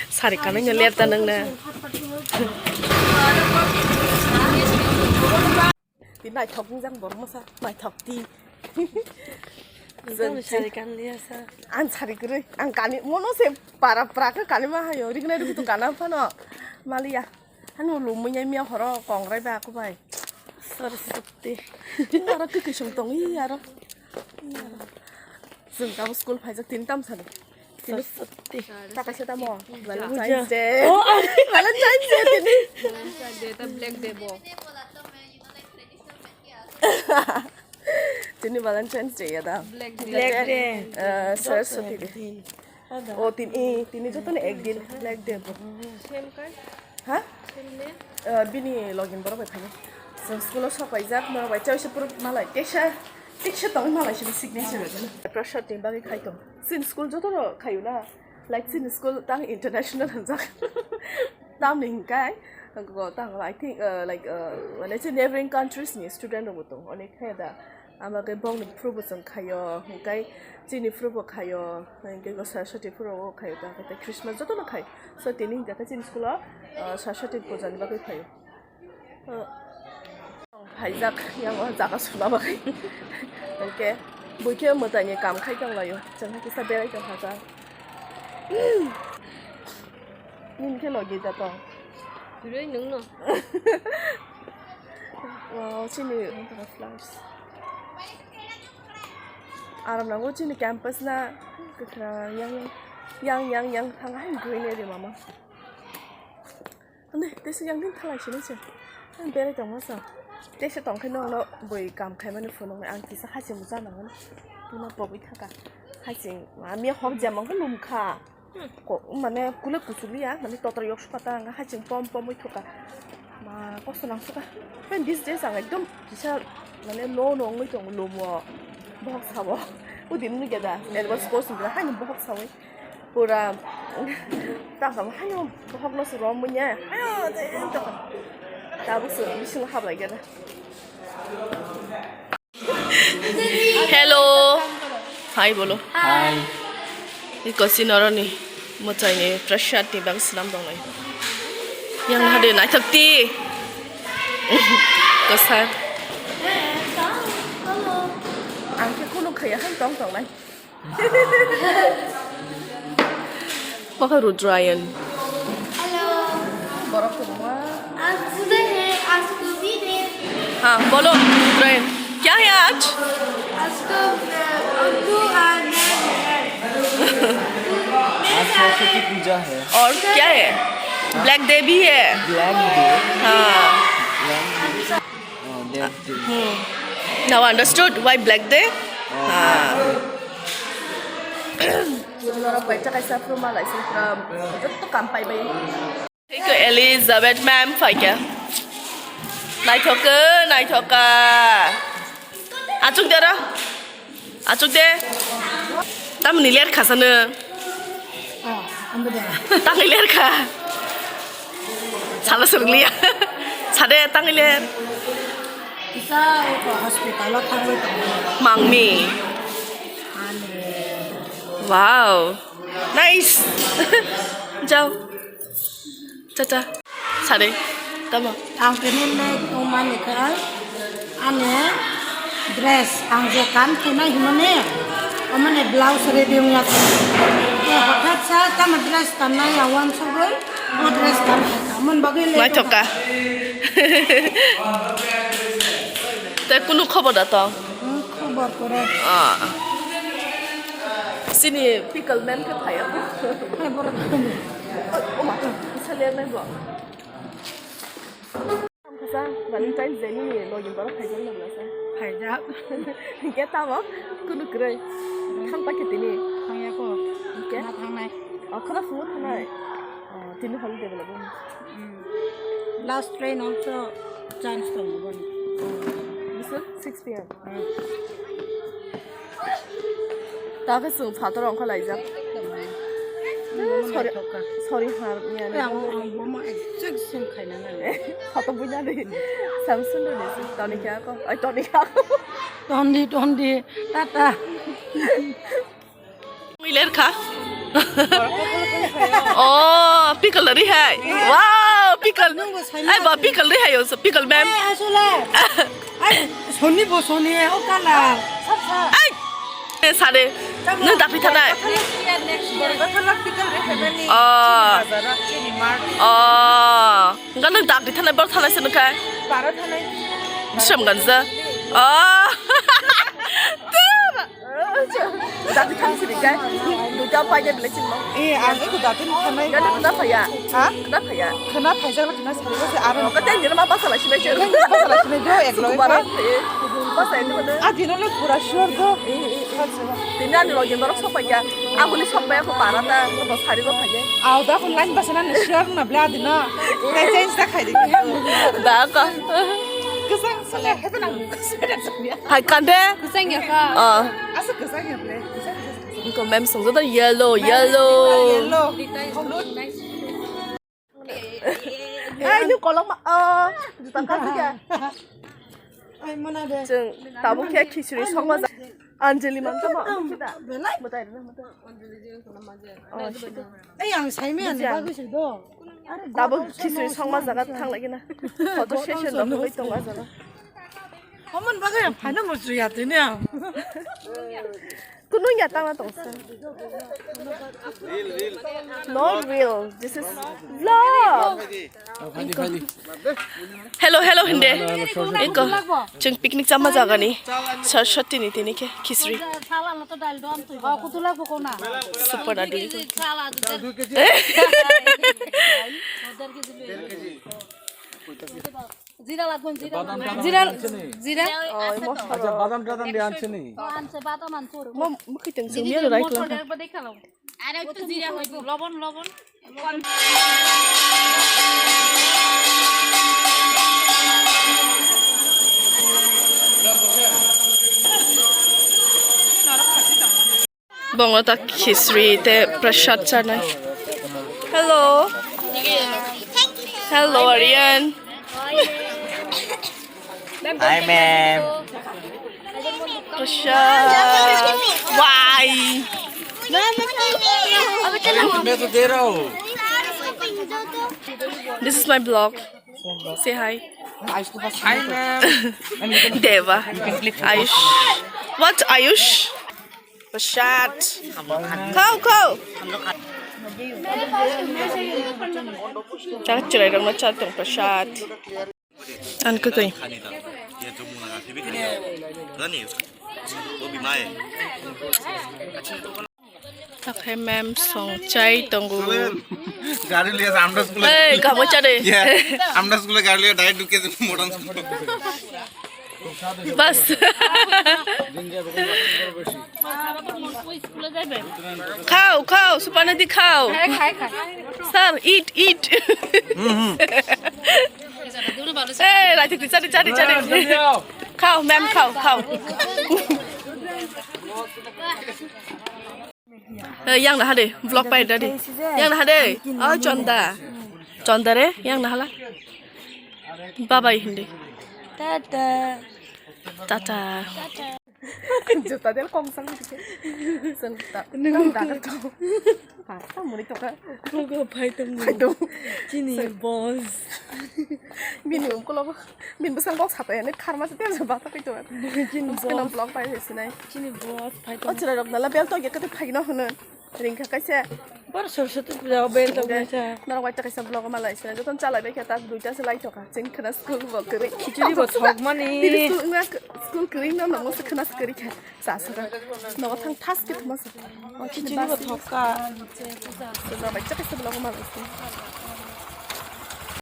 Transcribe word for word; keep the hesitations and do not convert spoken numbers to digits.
Sari kanai no ler ta nang na. Di naithok wngjak borok masa, naithok di. Ang sari kanliya sa. Ang sari kwrwi, ang kani mono se para pra khe kani ma hayo, rignai rwgwi to kana phano. Maliya. Hano lumuya miya horo kongrai ba ako bai. Saraswati. Aro khe kisung tong i aro. Chwng tamo school phaijak tini tam sani. Tini Saraswati. Ta kaisa tamo. Valentine's Day. Oh, ah. Valentine's Day tini. Valentine's Day ta Black Day bo. Tini Valentine's Day ya da. Black Day. Black Day. Eh, Saraswati Day. Oh, tini, eh, tini joto ni ek din Black Day bo. Same kai? Ha? Same name? Eh, bini login borok bai phai. Chwng school o sok paijak, borok bai choisa puro malai, teksa, teksa tong malai sini signature. Pressure team bagwi khai tong. Chini school joto no khayu na. Like chini school tang international hanjak. Tamni hinkai, go tang, I think, uh, like, uh, mane chini neighboring countries ni student rok bo tong, onek khe da. Ama khe bongni phuru bo chwng khayo, hinkai chini phuru bo khayo, hinkai go Saraswati phuru bo khayo, ta khe Christmas joto no khai. So tini hinka khe chini school o, uh, Saraswati puja ni bagwi khayo. Haijak yang o jaga suna bagwi. Hwnkhe bui khe mwtaini kam khai tong laio. Chwng hai kisa berai tong kha jak. Nini khe logi da tong. Kwrwi nwng no. Wow, chini flowers. Aram nango chini campus na kwkhwrang yang yang yang yang yang thang hai greenery mama. Ande, tesa yang din thalai sini se. Ang berai tongma sa. Tesa tongkhe nokno bui kam khaimani phunuknai ang kisa haching bo chanangmani. Tuna pogwi thaka. Haching, ami hok jemang khe lumkha. Ko, mane kule kuchukliya, mane totra yok sukha ta ang haching pom pomwi thuka. Ma kosto nang sukha. Hai these days ang ekdom kisa mane low no wngwi tongo lumo. Bohok sabo. Udin nugya da. Advance course nugya. Hai bohok sawi. Pura takam haino bohokno se romwi ya. Haino je tokam. Tabuk se bisingo hablai gana. Hello. Hi bolo. Hi. Iko sinoroni mochaini pressure ni bang slam dongnai. Yang hade naithok ti. Kosar. Ang khe khuluk khaya hai tong tongnai. Maka Rudrayan. Hello. Borok kwbangma. आज बुध है, आज तो बुध है। हाँ, बोलो, रुद्रायन। क्या है आज? आज तो, अ, अब्दू और मैं है। आज सरस्वती पूजा है। और क्या है? ब्लैक डे भी है। Black day. हाँ। Black day. Oh, that day. Hmm. Now understood why Black Day? Oh, ah. Black Day. Norok bai chakai sa phuru malai sa phuru jotto kam pai bai. Thank you, Elizabeth ma'am, phaikha. Naithok khe, naithok kha. Achuk dara. Achuk de. Tamni ler kha sano. Ah, ambo de. Tangwi ler kha. Sala swrwnglia. Sade tangwi ler. Kisa eko hospital o thangwi tongo. Mangmi. Ani. Wow. Nice. Jao. Tata. Sade. Tamo. Ang tini nek tongmani kha ani dress ang je kan khwnai hwnmani omani blouse ready wngya kha. Hothat sa tamo dress kanna ya wansugwi o dress kan kha mon bagwi le. Naithok kha. Te kunu khobor da tong? Hmm, khobor korok. Ah. Sini pickle man khe phaiya. Hai borok. O ma, isa ler nai bo. Kasa, Valentine's Day ni logi borok phaijak na bwlasa? Phaijak. Hinkhe tamo kunu kwrwi. Thang pa khe tini. Thangya ko. Hinkhe? Na thangnai. O, khana phungo thangnai. O, tini holiday bwla bo. Hmm. Last train also chance tongo boni. Bisa six P M. Hmm. Takhe chwng phator ongkha laijak. Sorry, sorry, har, ya. Ang, ang bomo exact same khaina nang. Photo buina di. Samsung do desi. Toni kya ko? Ai, Toni kya ko? Tondi, Tondi. Tata. Miler kha. Oh, pickle ri hai. Wow, pickle. Ai ba pickle ri hai, oh, pickle ma'am. Ai, asole. Ai, soni bo soni, o kala. Ai. Eh, sare. Nang dapri thanai. Oh. Oh. Enggak nang dapri thanai, bor thanai sini kai. Bara thanai. Sem ganza. Oh. Dapri thang sini kai. Duita pai de bile chimo. Eh, ang eko dapri thanai. Enggak nang kenapa ya? Ha? Kenapa ya? Kena phaijak na kena sari ko se aro. Kata ni ma pasal sini. Pasal sini do ek loge. Bara. Pasal ini mana? Adi no lo pura sure do. Tini ani logi borok sok paikha. Aboni sok pai ako para ta, bo sari rok phaikhe. Au da kon line basa na sure na bla di na. Kai change ta khai di. Da ka. Kesang sale hete nang. Hai kande. Kesang ya ka. Ah. Asa kesang ya ble. Ko mem song da yellow, yellow. Yellow. Hai, nung kolok ma, oh, juta kasih ya. Ai, mana deh? Chwng tabuk khe khichiri songma ja-, Anjali man tamo. Belai. Mutai rwna mutai. Oh, shit. Ai, ang sai me ani bagwi se do. Tabuk khichiri songma jaga thang lagi na. Photo session rok bai tonga jaga. Homon bagwi ang phaino muchri ya tini ang. Kunu ya tama tongsa. Not real. This is vlog. Hello, hello, hindi. Eko, chwng picnic chama jaga ni. Saraswati ni tini khe khichiri. Super adi. Jira lagun, jira. Jira, jira. Oh, emotional. Acha, badam tadam de anchini. Oh, anse badam anchuru. Mo, mo khiting sumi rai klang. Are to jira hoibo, lobon, lobon. Bongo ta khichiri te prasad chanai. Hello. Hello, Aryan. Hi, ma'am. Prasad. Why? मैं तो दे रहा हूँ। This is my vlog. Say hi. Hi, ma'am. Deva. Ayush. What, Ayush? Prasad. Khao, khao. Chak chirai rok no chak tong prasad. An kwkwi. Takhai ma'am song chai tongo. গাড়ি লিয়ে আমরা স্কুলে। এই, গামছা দে। ইয়া, আমরা স্কুলে গাড়ি লিয়ে ডাইরেক্ট ঢুকে যাবো মডার্ন স্কুলে। Bas. Khao, khao, Suparna di khao. Sir, eat, eat. Eh, lagi di, cari, cari, cari. Khao, ma'am, khao, khao. Eh, yang naha de, vlog pai da de. Yang naha de. Oh, Chonda. Chonda re, yang naha la. Bye bye hindi. Tata. Tata. Juta del kong sang dike. Sang ta. Nung ta to. Ha, ta muni to ka. Ko ko phai to. Phai to. Chini boss. Bini um ko lobo. Bini bwskango kok sapa ya, nai kharma se tense bata kai tongo. Bini boss. Vlog pai se sinai. Chini boss phai tongo. O chwrai rok nala bel tok ya kete phai no hwno. Ringkha kaisa. Bor Saraswati puja o bel tok kaisa. Norok bai ta kaisa vlog ma lai sinai. Joton chalai bai khe ta duita se lai toka. Chwng khna school bo kwrwi. Khichiri bo thok mani. Bini school wngna school kwrwi no nongo se khna se kwrwi kha. Sa sa. Nogo thang thas khe thuma se. O khichiri bo thok ka. Norok bai ta kaisa vlog ma lai sinai.